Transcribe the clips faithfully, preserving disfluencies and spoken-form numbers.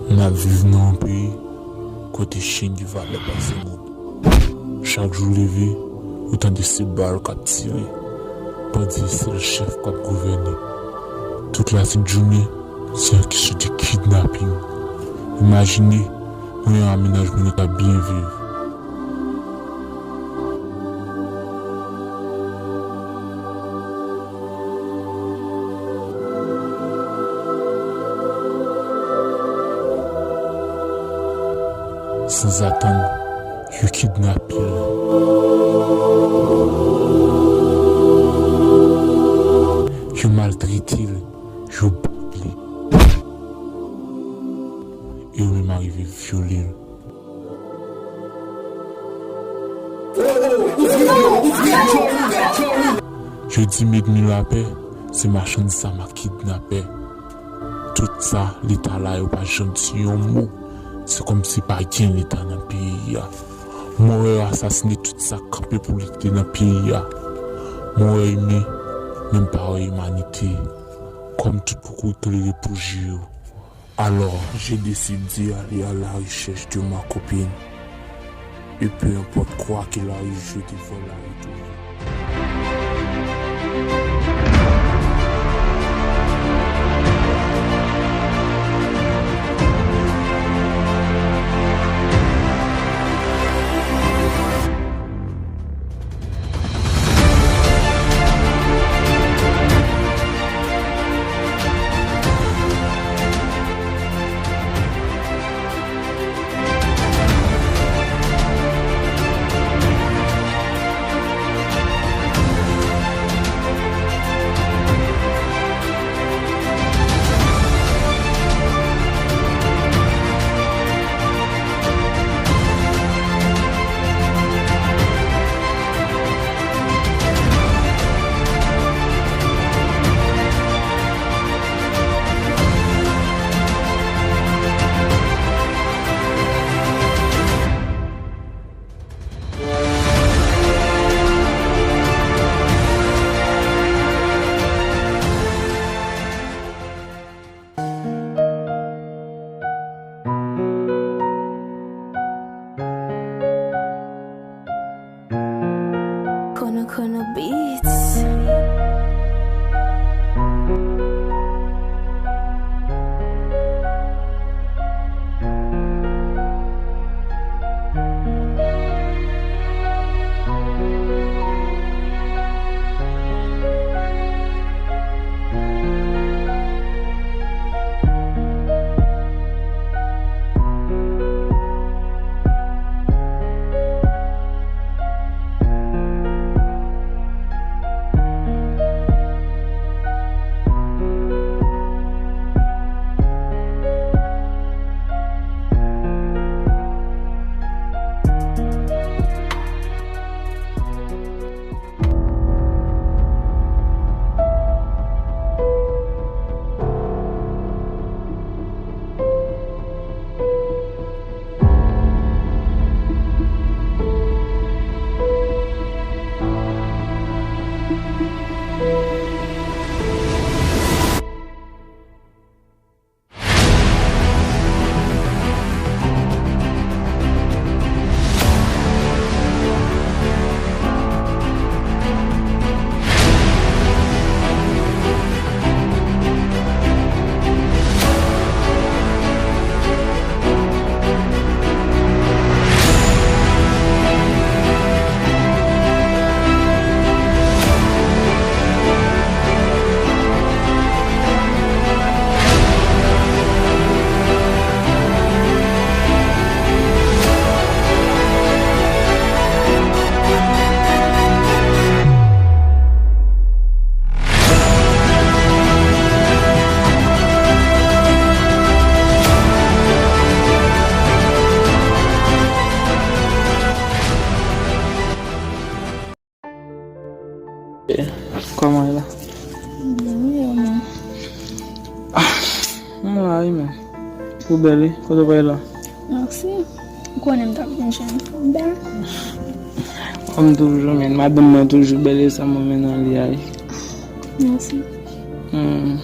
N ap viv nan yon peyi kote chen gen valè pase moun. Chak jou w leve, ou tande se bal k ap tire. Bandi se sèl chèf k ap gouvène. Tout latibjounen, se yon kesyon de kidnaping. Imajine, mwen ak mennaj mwen nou t ap byen viv. Sanzatann, yo kidnape l. Yo maltrete l, yo bat li. E yo menm arive vyole l. Yo di m ènmi lapè, se machann zam ak kidnapè. Tout sa, Leta la, yo pa janm di yon mo. Se kòmsi pa gen Leta nan peyi a. Mwen wè yo asasine tout sa k kanpe pou lite nan peyi a. Mwen wè imen, men m pa wè imanite. Kòm tout poko tolere pou je yo. Alors, j'ai décidé d'aller à la recherche de ma copine. Et peu importe quoi qu'il arrive, je devrais la retrouver. Kono Kono Beats. Kòman w ye la? Byen, wi, ou menm? Ah, m la, wi, men. Ou bèl, wi. Kote w prale la? Mèsi. Ou konnen m t ap vin jwenn ou. M bèl. Kòm toujou, men. Madanm mwen toujou bèl, e sa mwen mennen li a, wi. Mèsi. Hmm.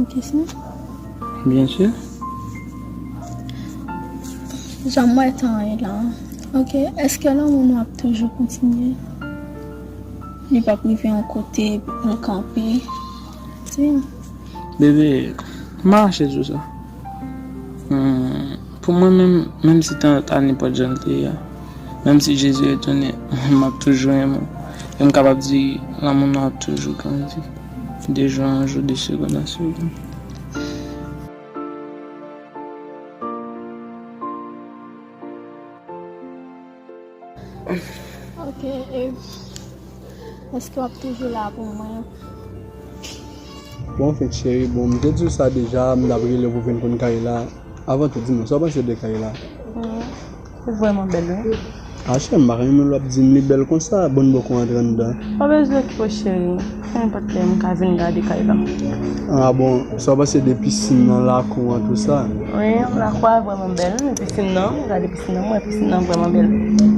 Kesyon? Byen si. Jan m wè tan an ye la. Ok, èske lanmou nou ap toujou kontinye? Li p ap rive yon kote pou l kanpe? Di m. Bebe, m pa mache sou sa. Hmm, pou mwen menm, menm si tan an nenpòt jan l te ye a, menm si Jezi retounen, m ap toujou renmen w. E m kapab di, lanmou nou ap toujou grandi. De jou an jou, de segonn an segonn. Ok, e èske w ap toujou la pou mwen? Bon, anfèt, cheri, bon, m te di w sa deja, m t ap rele w pou vin konn Kayla. Avan tou, di m non, sa w panse de Kayla? Wi, li vrèman bèl, wi. A, cheri, m pa renmen lè w ap di m li bèl konsa, bon, bò kou antre anndan. Pa bezwen okipe w, cheri. Nenpòt lè m ka vin gade Kayla. A bon, sa w panse de pisin nan, lakou an, tou sa? Wi, lakou a vrèman bèl, wi, pisin nan, m gade pisin nan, m wè pisin nan vrèman bèl.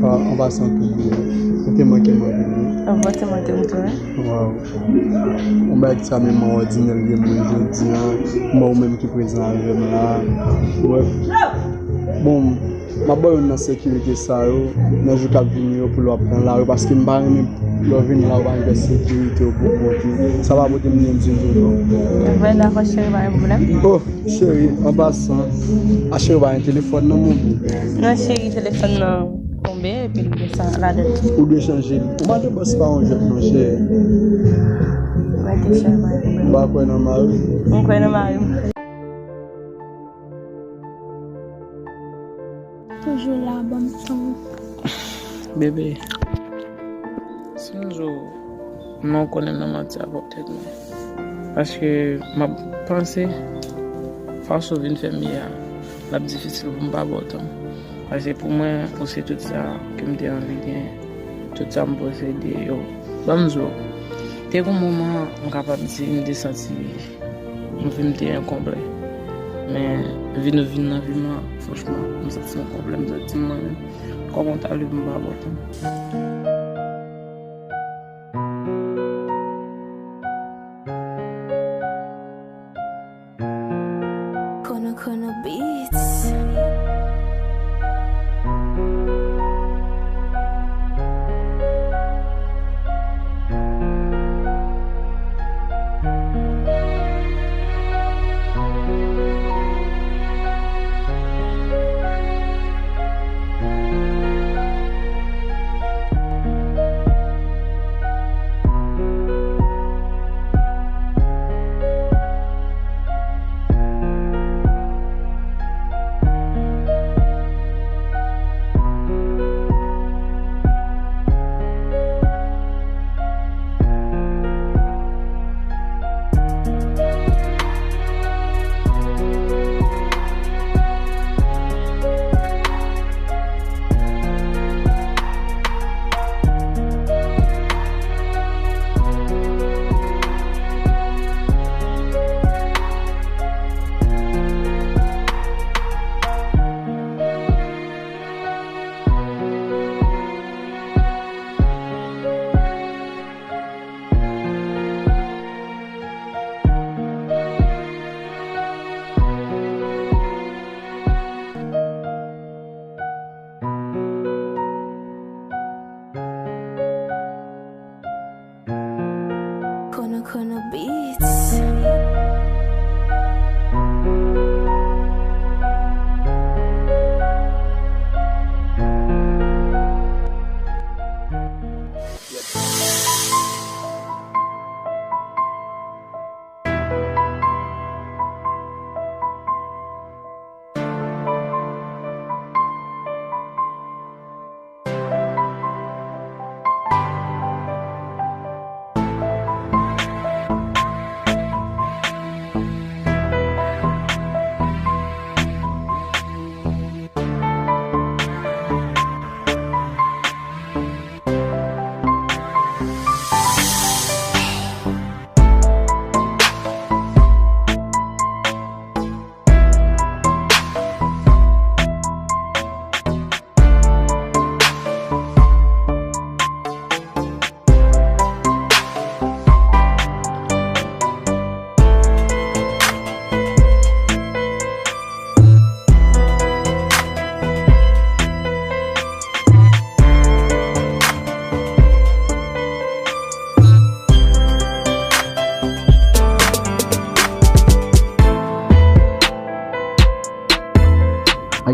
A, an pasan tou byen. Ou te manke m anpil, wi. Anvan te manke m tou, wi. Waw. Yon bagay ki sa menm an òdinè l gen mwen jodi a. Mwen ou menm ki prezan avè m la. Brèf. Bon, m ap ba w youn nan sekirite sa yo nan jou k ap vini yo pou lè w ap nan lari, paske m pa renmen lè w vini la ou pa gen sekirite w pou kont ou. Sa pa pote m byen ditou, non. Vre, dakò, cheri, pa gen pwoblèm. Oh, cheri, an pasan, a cheri, ou pa gen telefòn nan, mon byen? Non, cheri, telefòn nan tonbe, epi l gen sa ladan l. Ou dwe chanje l. Ou pa te bòs pa yon jwèt, non, cheri. Mwen te chè, pa gen pwoblèm. Ou pa kwè nan mari? Mwen kwè nan mari m. Toujou la, ban m tan. Bebe, si m di w, non, konnen m nan manti avè w tèt mwen. Paske m ap panse, fason w vin fè m ye a, l ap difisil pou m pa ba w tan. Paske pou mwen, ou se tout sa ke m te anvi gen, tout sa m posede yo. Ban m di w, te gon moman, m kapab di, m te santi m vi m te enkonplè. Men, vi nou vin nan vi m lan, franchman, m santi m enkonplè, m santi m mwen menm. Kòman w ta leve m pa ba w tan? Kono Kono Beats.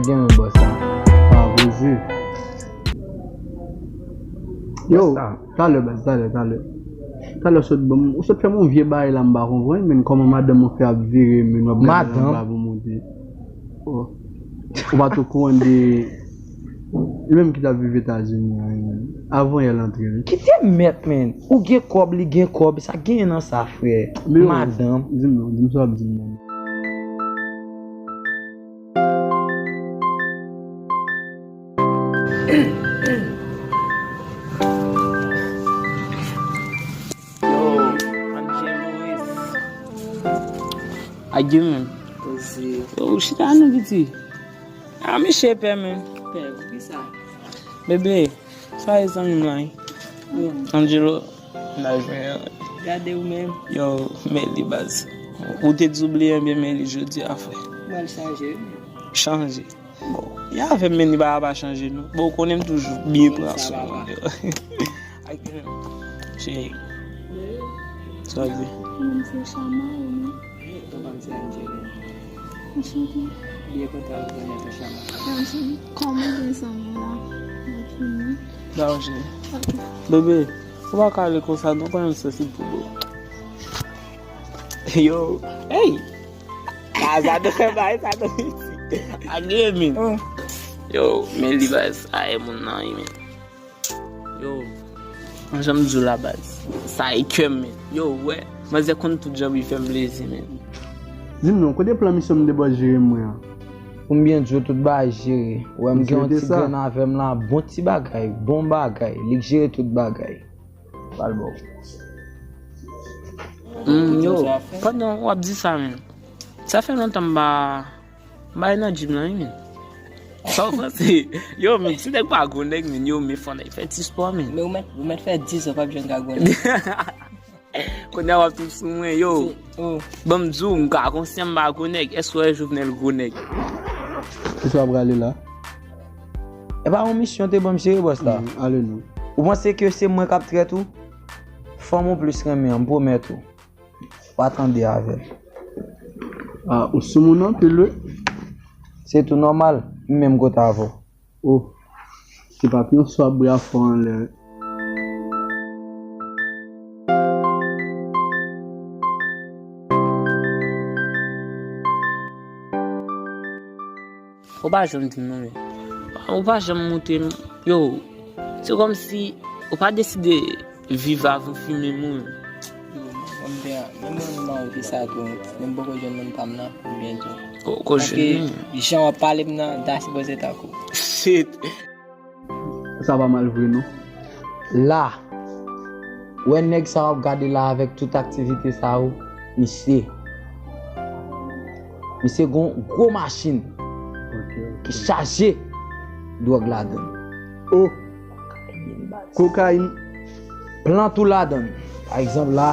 Gen yon bòs la. Pa poze. Yo, talè, baz, talè, talè. Talè, w sot ban m, ou sot fè m yon vye bagay la, m pa konprann, men kòman madanm ou fè ap vire, men w ap gade anba pou monte. Oh. Ou pa t okouran de li menm ki t ap viv Etazini an, wi, men. Avan yè l antre, wi. Kite mèt, men. Ou gen kòb, li gen kòb. Sa genyen nan sa, frè? Men yo, madanm. Di m non, di m sa w ap di m nan. Yo, Angelo is. Agiman. Poze. Yo, ou chita non, piti. A, misye pè, men. Pè, poukisa? Bebe, sa e zanmi m la, wi. Wi. Angelo, m ta jwenn. Gade ou menm. Yo, men li baz. Ou te di w bliye, ebyen men li jodi a, frè. Mal chanje, wi. Chanje. Bon, e avè m, men li pa, pa chanje, non. Bon, ou konnen m toujou byen pran swen mwen, yo. Ak, cheri. Sa w di? Mwen se Chama, ou menm? Kòman se Angeline? Anchante. Byen kontan rekonèt ou, Chama. Anchante. Kòman w gen zanmi la? Anchante. Ba, Angeline. Ok. Bebe, ou pa ka ale konsa, non, pa yon sansib pou bo. Yo, hey! Sa, sa nou fè bay, sa nou isi. Agiman. Yo, men li bay sa e moun nan, wi, men. Yo, mwen janm di w la baz. Sa e kè m, men. Yo, wè. Manzè konn tout jan pou l fè m plezi, men. Di m non, kote plan misyon m de bòs jere mwen an? Pou m byen di w, tout bagay jere. Wè, m gen yon ti grenn avè m la, bon ti bagay, bon bagay. Li k jere tout bagay. Pral ba w. Mm, yo, pandan w ap di sa, men. Sa fè lontan m pa, m pa nan gym nan, wi, men. Sa w panse? Yo, men, ti nèg pa gwo nèg, men. Yo, men fò nèg fè ti spò, men. Men ou mèt, ou mèt fè dis an, w p ap janm ka gwo nèg. Kounye a w ap tou sou mwen, yo. Oh. Ban m di w, m ka konsyan m pa gwo nèg. Èske w wè Jovenel gwo nèg? Kisa w ap rale la? E pa yon misyon te ban m jere, bòs la. Mm, ale non. Ou panse ke se mwen k ap trèt ou? Fanm ou plis renmen an, m pwomèt ou. W a tande avè l. Ah, ou sou moun anpil, wi. Se tou nòmal, m menm kote avè w. Oh, se pa pyon swa bra fò anlè. Ou pa janm di m non, men. Ou pa janm montre m. Yo, se kòmsi ou pa deside viv avan fimen moun. Yo, mwen te, menm mwen, mwen te sa tou. Men m poko jwenn moun pa m nan, pou byen di w. Ou ko jwenn moun. Paske jan w ap pale m nan, ta sipoze tankou. Shit. Sa pa mal vre, non. La, wè nèg sa w ap gade la avèk tout aktivite sa yo, misye. Misye gon gwo machin ki chaje dwòg ladann. Oh. Kokayin. Plant ou ladann. Pa egzanp la,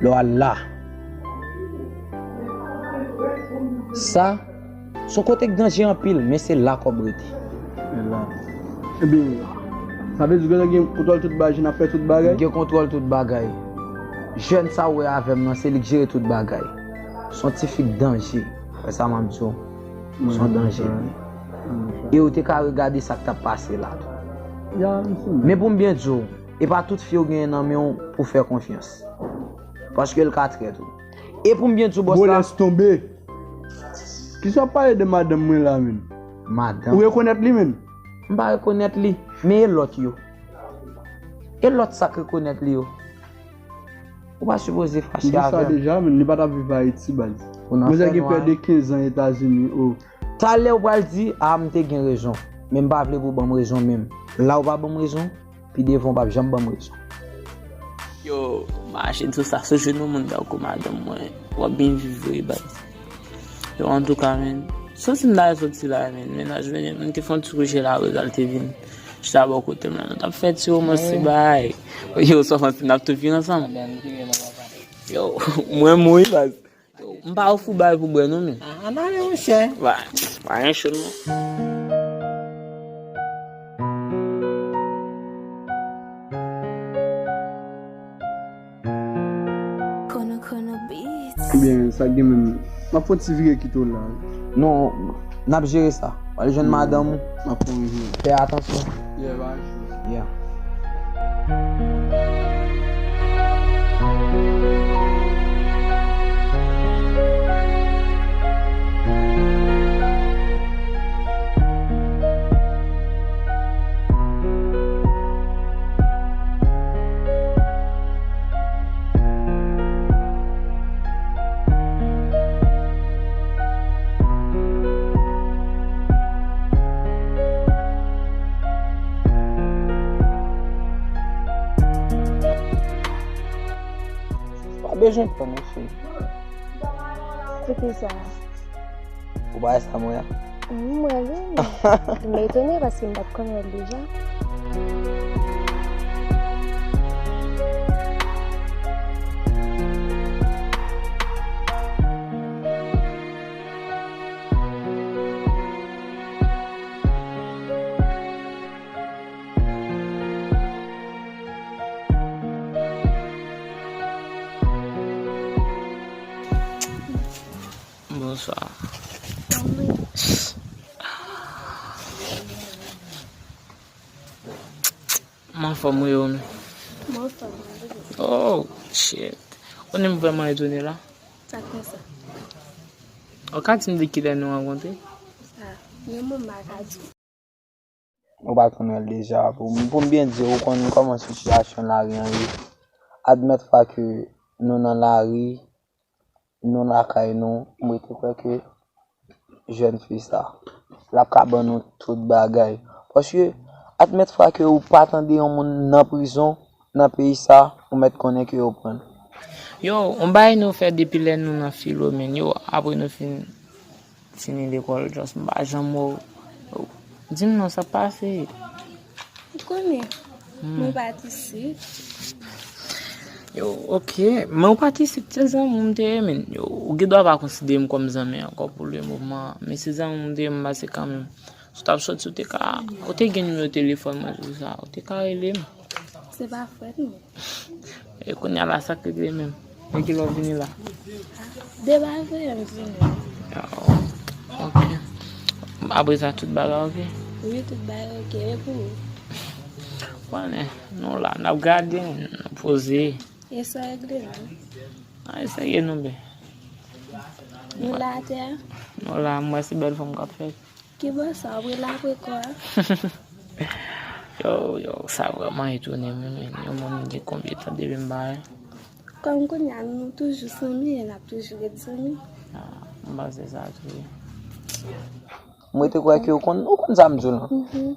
lè w al la. Sa, se yon kote k danje anpil, men se la kòb rete. E la. Ebyen, sa vle di w gentan gen kontwòl tout bagay, jèn ap fè tout bagay? Gen kontwòl tout bagay. Jèn sa w wè avè m nan, se li k jere tout bagay. Se yon tifi k danje. Wè sa m ap di w. Se yon danje li ye. E ou te ka regade sa k t ap pase la tou. Men pou m byen di w, e pa tout fi ou genyen nan men w pou fè konfyans. Paske l ka trèt ou. E pou m byen di w, bòs la. Bo lès tonbe. Kisa w ap pale de madanm mwen la, menm? Madanm? Ou rekonèt li, menm? M pa rekonèt li. Men e lòt yo? E lòt sa k rekonèt li yo? Ou pa sipoze fache avè m. M di sa deja, menm, li pa t ap viv Ayiti, baz. Manzè gen près de kenz an Etazini, oh. Talè ou pral di, a, m te gen rezon. Men m pa vle pou w ban m rezon menm. La ou pa ban m rezon, pi devan w p ap janm ban m rezon. Yo, mache sou sa, sou jenou moun tankou madanm mwen. W ap byen viv vre, baz. Yo, antouka, men, santi m ta soti la, men, mennaj vini, m te fè yon ti kouje la, Rozal te vin chita bò kote m la, nou t ap fè ti womans, ti bay. Yo, sa w panse, n ap tou vin ansanm? Yo, mwen mouri, baz. Yo, m pa ofri w bagay pou bwè, non, men. Ah, ann ale, monchè. Ba, pa gen cho, non. Kono Kono Beats. Ebyen, sa gen menm. M ap fè yon ti vire kite w la wi. Non, n ap jere sa. W al jwenn madanm ou. M ap pran yon jere. Fè atansyon. Yeah, bye. Yeah. Pa bezwen pè, monchè. Kote sa? Ou pa wè sa mwen an? Wi, m wè l, wi. M etone paske m pa t konn wè l deja. Bonswa. M anfòm wi, ou menm? M anfòm wi. Oh, shit. Ou menm vrèman etone la. Sa konsa? Ou ka di m de kilè nou rankontre? Ah, menm mwen m pa ka di. Ou pa t konn wè l deja. Pou, pou m byen di w, ou konn kòman sitiyasyon lari an ye. Admèt fwa ke nou nan lari, nou lakay nou, m rete kwè ke jèn fi sa, l ap ka ban nou tout bagay. Paske, admèt fwa ke ou pa tande yon moun nan prizon, nan peyi sa, ou mèt konnen ke yo pran l. Yo, yon bagay nou fè depi lè nou nan filo, menn. Yo, apre nou fin fini lekòl, just m pa janm wè w. Di m non, sa k pase? Ou konnen, hmm, mwen pa t isit. Yo, ok. Men ou pa t isit, se zanmi w m te ye, menn. Yo, ou gen dwa pa konsidere m kòm zanmi ankò pou le moman. Men se zanmi w m te ye, m pase kanmenm. Si w t ap soti, ou te ka, ou te gen nimewo telefòn mwen, tout sa. Ou te ka rele m. Se pa frèt, non. E kounye a la, sa k regle menm? Men kilè w vini la? Depi ayè m vini. Ah, ok. Apre sa, tout bagay ok? Wi, tout bagay ok. E pou ou? Konnen, nou la, n ap gade, nou poze. E sa regle, non? Ay, serye nou, ben. Nou la atè a? Nou la, m wè se bèl fanm k ap fèt. Ki bò sa, w ap rele apre kò a? Yo, yo, sa vrèman etone m, wi, men yon moun gen konbyen tan depi m pa wè? Kòm kounye a nou toujou zanmi e n ap toujou ret zanmi. Ah, m panse sa tou, wi. Mwen te kwè ke ou konn, ou konn sa m di w lan. Mhm.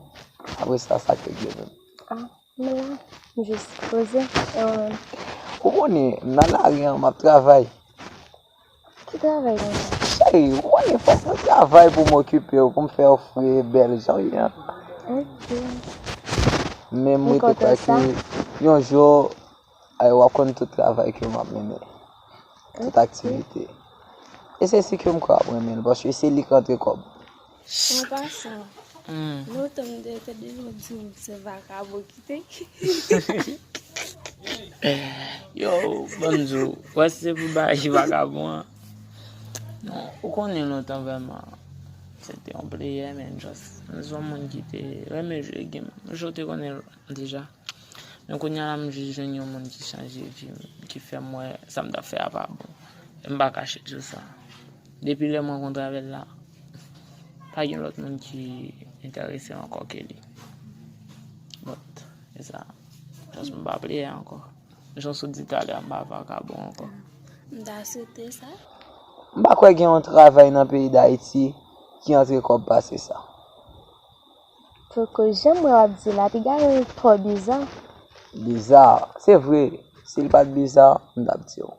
Apre sa, sa k regle menm? Ah, m la, m jis poze. E ou menm? Ou konnen, m nan lari an, m ap travay. Ki travay konsa? Cheri, ou konnen fòk mwen travay pou m okipe w, pou m fè w fre bèl jan w ye an. Ok. Men m rete kwè ke yon jou, ay, w ap konn tout travay ke m ap mennen. Tout aktivite. E se si ke m kwè w ap renmen l, paske se li k rantre kòb. An pasan, hmm, lontan m te tande yo di m se vakabon ki te. Yo, ban m di w, wè si se pou bagay vakabon an. Non, ou konnen lontan vrèman, se te yon player, men just, m se yon moun ki te renmen jwe game. M jis te konnen l deja. Men kounye a la, m jis jwenn yon moun ki chanje vi m, ki fè m wè sa m t ap fè a pa bon. E m pa kache di w sa. Depi lè m rankontre avè l la, pa gen lòt moun ki enterese m ankò ke li. But, e sa. Just m pa player ankò. Jan w sot di talè a, m pa vakabon ankò. M ta swete sa. M pa kwè gen yon travay nan peyi Dayiti ki antre kòb pase sa. Poko jan mwen w ap di la, piga yon twò biza. Biza, se vre. Si l pa t biza, m t ap di w.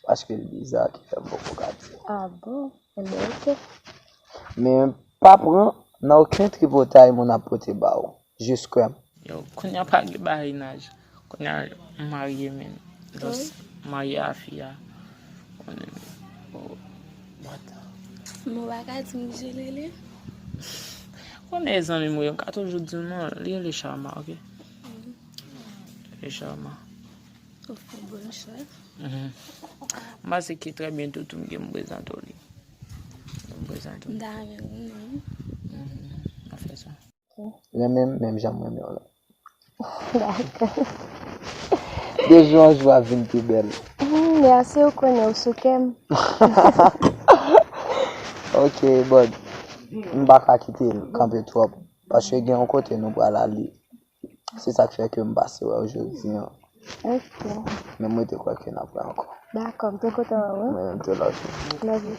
Paske l biza ki fè m poko ka di w. Ah bon? Enben, ok. Men pa pran nan okenn tripotay moun ap pote ba w. Jis kwè m. Yo, kounye a pa gen badinaj. Kounye a m marye, men. Just marye a fi a. Konnen, oh, what? Mwen pa ka di m ki jan l rele. Konnen e zanmi m wi, m ka toujou di w non, li rele Sharma, ok? Li rele Sharma. Ok, bonne chance. Mhm. M panse ke trè byento tou m gen m prezante w li. Sa tou. M ta renmen renmen. Mhm, n ap fè sa. Renmen m menm jan m renmen w la. Dakò. De jou an jou ap vin pi bèl. Hmm, mèsi, ou konnen ou sou kè m. Ok, but m pa ka kite l kanpe twòp, paske gen yon kote nou pral ale. Se sa k fè ke m pase wè w jodi an. Ok. Men mwen te kwè ke n ap wè ankò. Dakò, m te kontan wè w. Mwen menm tou, love you. Love you.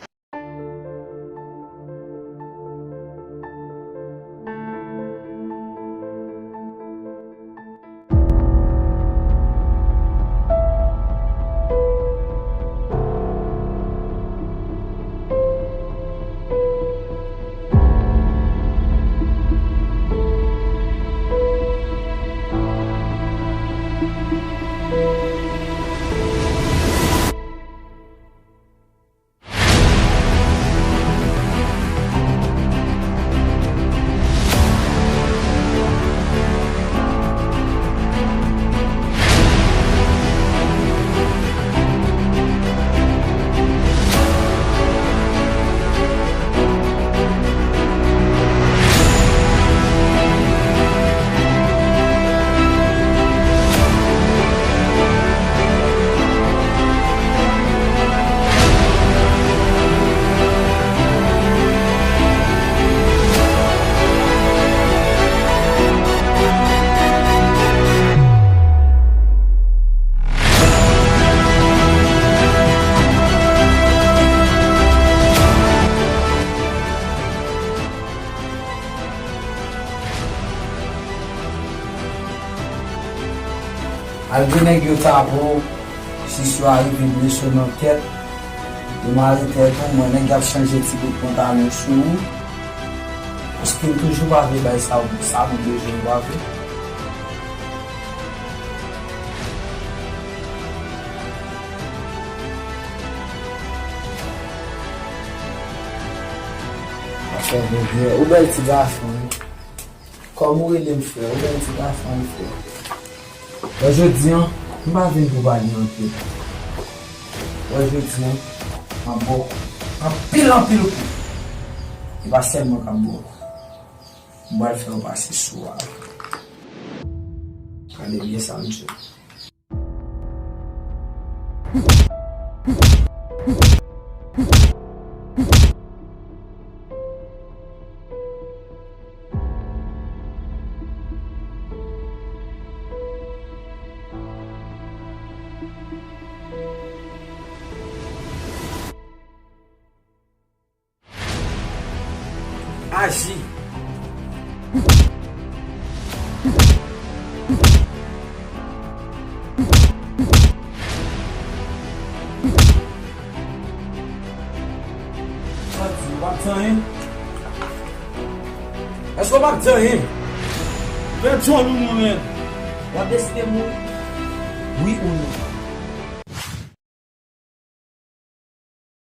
Al gen nèg yo ta pran w, si sou a rive blese w nan tèt, demare tèt ou, mwen nèg y ap chanje ti bout pantalon sou ou. Paske m toujou pa vle bay sa, sa nou bezwen, ou pa vle. Ou bèl ti gason, wi. Kòman ou rele m, frè? Ou bèl ti gason, wi, frè. Wè jodi an, m pa vin pou pale anpil. Wè jodi an, m ap ba w anpil, anpil kou. E pa sèl mwen k ap ba w kou. M pral fè w pase sou a. Gade byen sa m di w. Aji. Sa di, w ap di anyen? Èske w ap di anyen? Fè djòl ou non, men. W ap deside mouri? Wi ou non?